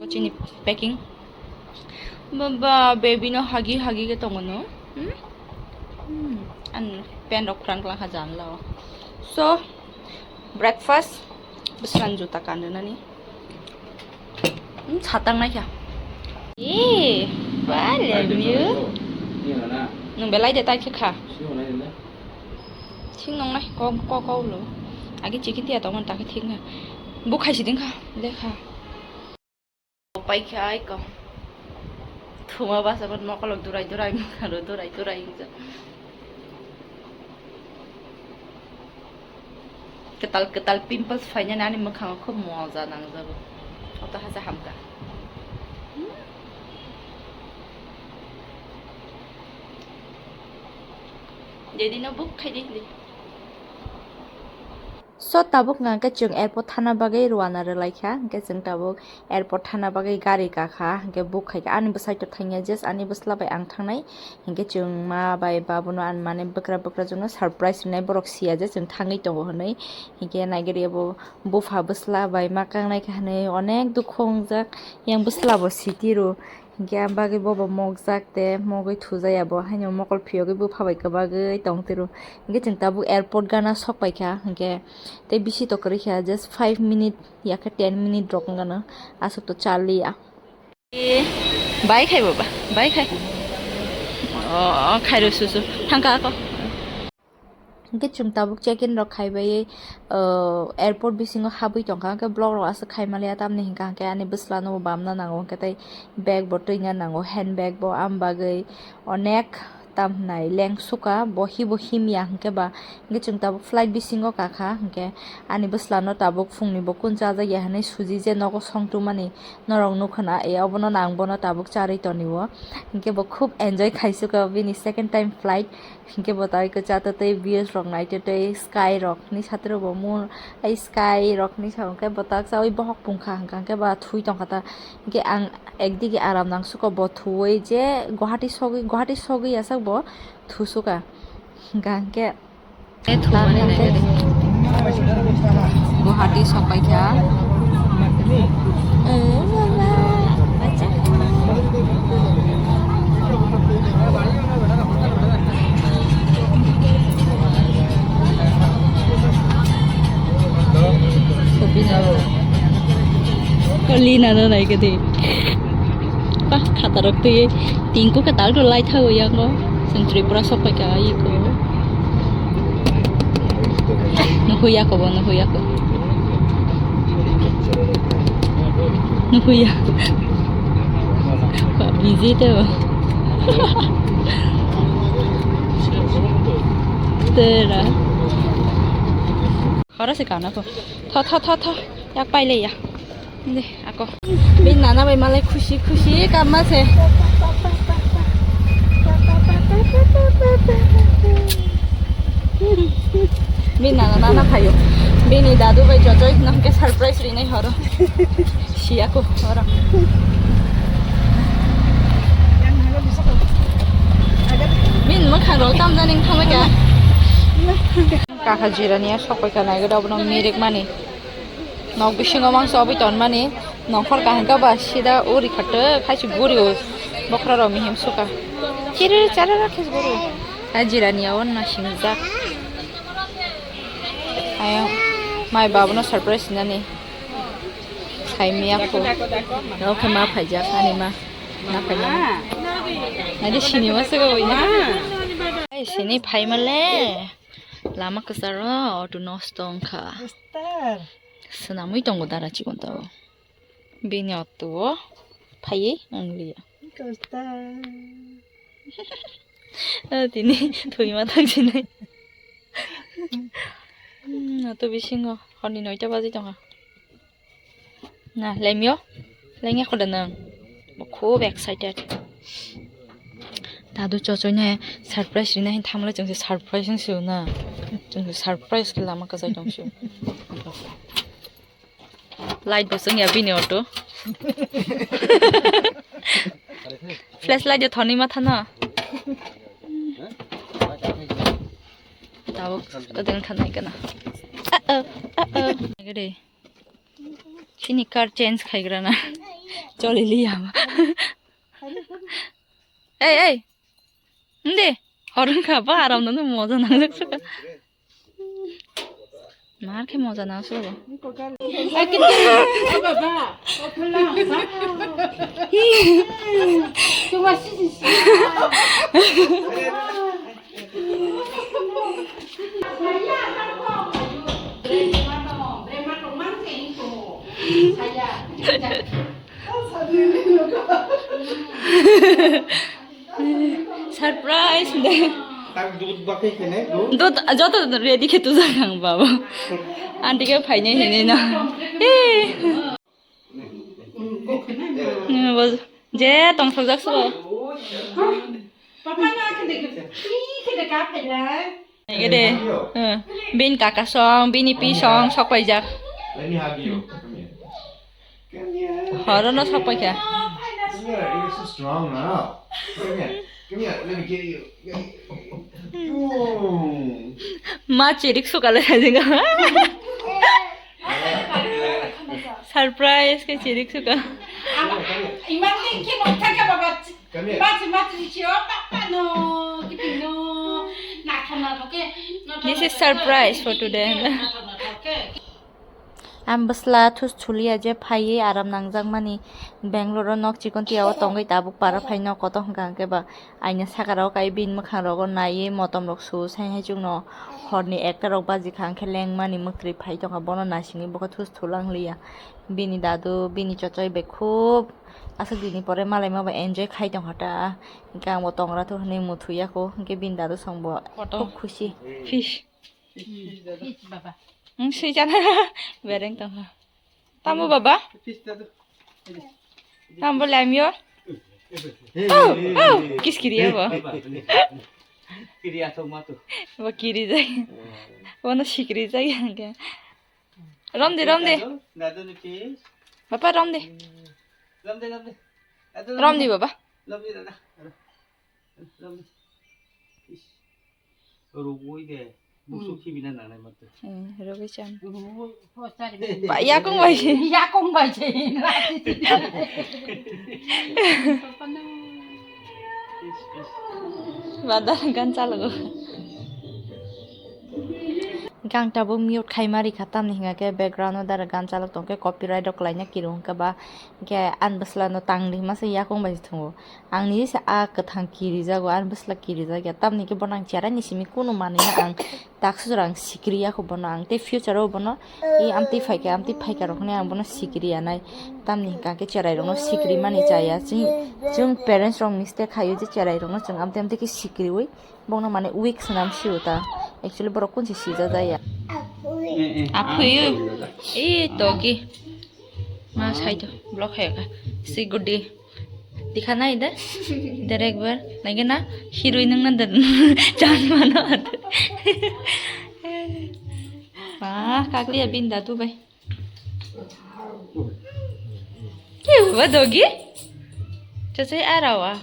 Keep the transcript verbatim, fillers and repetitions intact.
Chini packing. Baba, baby no hagi hagi ke tongo no. Hmm? Hmm. An pen rok phrang lang ha jan lao. So, breakfast. Bwswng juta kan nani. Hmm, satang nai kha. Eh, ba le miu. Nung belai de tai kha. Thing nong nai, kok, kok, kok lo. Agi chicken tiya tong ta khe thik na. Bu khai si ding kha, le kha. Pai kha ai ko. Thuma basa ban mokolo durai durai, mokolo durai durai inja. Kwtal kwtal pimples phainani ani mwkhango khub moja nangjago. Oto hasa hamkha. Dedino book khai di. So, tabuk hwnkha hwnkhe chwng airport thana bagwi rwna rwlaikha, hwnkhe chwng tabuk airport thana bagwi gari kakha, hwnkhe book khaikha. Ani bwsai to thangya, just ani bwsla bai ang thangnai, hwnkhe chwng ma bai babuno ani mane bwkra bwkrajwkno surprise rwnai, borok siya je chwng thangwi tongo hwnwi, hwnkhe naigari abo bupha bwsla bai ma kangnaikha hwnwi onek dukhu wngjak, yang bwsla bo sitiro. Hingke ang bagwi bobo mokjak te mogwi thujaya bo, haino mokol phiyogwi bupha bai kwbagwi tong tiro. Hingke chwng tabuk airport gana sok paikha, hingke tei bisi to kwrwi kha, just five minute ya khe ten minute rok wng gana, aswk to chaliya. Bai khai baba, bai khai. O, khairo susu, thangka ako. Hingke chwng tabuk check-in rok khaibai, o, airport bisingo habwi tongkha, hingke block rok aswk khaimaliya, tamni hingka hingke ani bwslano bo bamna nango, hingke tei bag bo twina nango, hand bag bo, am bagwi onek tam hwnai lengsuka, bo hibo himya hingke ba, hingke chwng tabuk flight bisingo kakha, hingke ani bwslano tabuk phungni bo kun chajakya hinui suji je nogo songtumani norok nukha na, e obono nang bono tabuk charwi tonio, hingke bo khub enjoy khaisuka bini second time flight. Hingke bo tai kwchata tei views rok naitwi tei sky rok ni satiro bo mun ai sky rok ni sa hwnkhe bo tak chawi bohok pungkha hwnkha hwnkhe ba thui tongkha ta hingke ang ekdigi aram nang suko bo thuwi je Guwahati sogwi Guwahati sogwi aswk bo thusuka hwnkha hwnkhe. Guwahati sokpaikha. Lina no nai khe de. Ba, khatarok twi tinku khe tal rw lai thago yango. Chwng Tripura sok pai kha iko. Nuhuya ko bo, nuhuya ko. Nuhuya. Ba, busy to. Tera. Hora se kana ko. Tho, tho, tho, tho. Yak pai le ya. De, ako. Bini nana bai malai khusi khusi kamma se. Bini nana nana phaio. Bini dadu bai joto nang ke surprise rinai horo. Si ako horo. Bini mwkhang rok tam janing thamai ka. Kaka jirani ya sokoi ka nai gada obono mirik mani. Nok bisingo mangsa oboi ton mani. Nongkhor kaham ka ba sida uri khato khai si guri o bokra rok mihim suka. Chiri chara ra khes guri. A jirani ya onna singjak. Ayo mai babuno surprise nani. Sai miya ko. Oke ma phaijak ani ma. Na phaijak. Adi sini ma suka oi na. Ai sini phai male. Lama kwcharo auto nosto wngkha. Star. Swnamwi tongo dara chikon tao. Bini auto o phaiwi wng liya. Coaster. Ah, tini thwima thang sinai. Hmm, auto bisingo horni noita baji tongkha. Na, lemyo. Lengya khoda nang. Bo khub excited. Dadu chochoi ne surprise rina hin thamle chungse surprise wng sio na. Chungse surprise ke lama kajai tong sio. Light bo sung ya bini auto. Flash light de thoni ma thana. Tabuk adeng thanai kana. Uh-oh, uh-oh. Gede. Chini car change khaigrana. Choli liya. Ei, ei. Hindi. Horun ka ba aram nang moja nang jak suka. Mar khe moja nang suka. Surprise de. Tak dud bakhe khene dud. Dud joto ready khe tujak ang baba. Aunty khe phainai hinwi no. Hey. Hmm, bo je tongthokjak subo. Papa na khe de khe de ka phailai. Ege de. Hmm. Bin kaka song, bini pi song, sok paijak. Let me hug you. Come here. Come here. Horo no sok paikha. Come here. You're so strong now. Come here. Come here. Let me get you. Get you. Boom. Ma chirik sukale khaijinga. Surprise khe chirik suka. Iman din khe nokthar kha baba. Come here. Bachi bachi sio papa no kiping no. Nathok nathok khe. This is surprise for today. Nathok nathok khe. Ang bwsla thus thulia je phaiwi aram nangjakmani Bangalore o nok chikon tiya o tongwi tabuk para phai nok kotor hwnkha hwnkhe ba aina saka rok kai bini mwkhang rogo naiwi motom rok su sai hai chukno horni ekta rok baji kha hwnkhe lengmani mwktwi phai tongkha bono naisingwi bokhe thus thulang liya bini dadu bini chochoi bai khub aswk dini pore malai ma bai enjoy khai tongkha ta hwnkhe ang bo tongra thu hwnwi muthuya kho hwnkhe bini dadu song bo kotor khub khusi. Fish. Fish, baba. Hmm, swijana. Bereng tongkha. Tamo baba? Fish dadu. Tamo lamyo. Oh, oh, kis kiri ya bo. Kiri asok matu. Bo kiri jai. Bo no sikiri jai hwnkhe. Romdi, romdi. Dadu, dadu ni fish. Baba romdi. Romdi, romdi. Dadu, romdi baba. Romdi dada. Romdi. Fish. Rugwi de, busuk khibina nangnai mato. Hmm, rugwi chan. Rugwi, ho, chari. Ba, yakung bai se. Yakung bai se. Badar gan chalogo. Gang tabuk mute khai mari kha tamni hingke background o dara gan chalok tongke copyright rok laina kiru hingke ba hingke an bwsla no tangri masa yakung bai se thungo. Ang ni se a kwthang kirijago, ani bwsla kirijak ya. Tamni khe bono ang cherai ni simi kunu manwi no ang taksa jora ang sikiri ya kho bono ang tei future o bono i amtwi phaikha, amtwi phaikha rok hinwi ang bono sikiri ya nai. Tamni hwnkha khe cherai rok no sikiri mani chaya. Chwng, chwng parents rok mistake khaio je cherai rok no chwng amtwi amtwi khe sikiriwi bokno mane weak swnam sio ta. Actually borok kunsi sijak ya. Aphuyu. I togi. Ma sai to, block hai ka. Si good day. Dikha nai de. Direct bar. Nai na hiroi nang na de. Chance mano. Wah, kakli ya binda tu bai. Hiu, wa dogi? Chachai arawa.